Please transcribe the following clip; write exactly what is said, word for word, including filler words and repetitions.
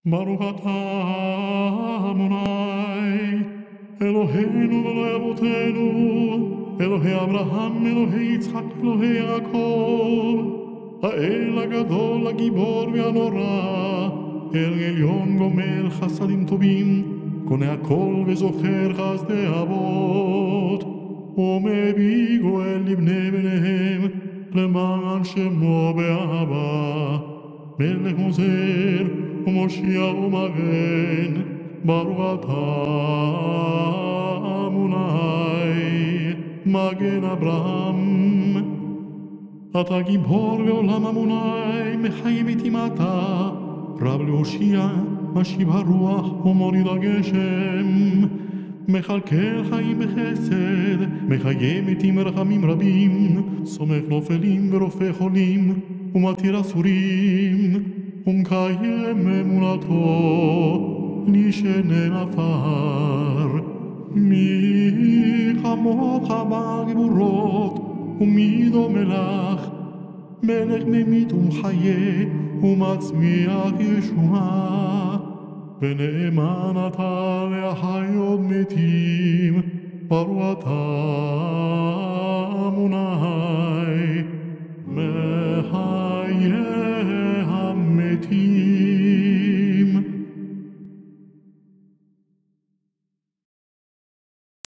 ברוך אתה אדוני, אלוהינו ואלוהי אבותינו, אלוהי אברהם, אלוהי יצחק, אלוהי יעקב, האל הגדול, הגיבור והנורא, האל עליון גומל חסדים טובים, קונה הכל וזוכר חסדי אבות, ומביא גואל לבני בניהם, למען שמו באהבה. מלך עוזר ומושיע ומגן, ברוך אתה אדוני, מגן אברהם. אתה גיבור לעולם אדוני, מחיה מתים אתה, רב להושיע, משיב הרוח ומוריד הגשם, מכלכל חיים בחסד, מחיה מתים ברחמים רבים, סומך נופלים ורופא חולים, ומתיר אסורים, ומקיים אמונתו לשנם עפר. מי כמוך בעל גבורות, ומי דומה לך, מלך ממית ומחיה, ומצמיח ישועה, ונאמן אתה להחיות מתים, ברוך אתה אדוני, מחיה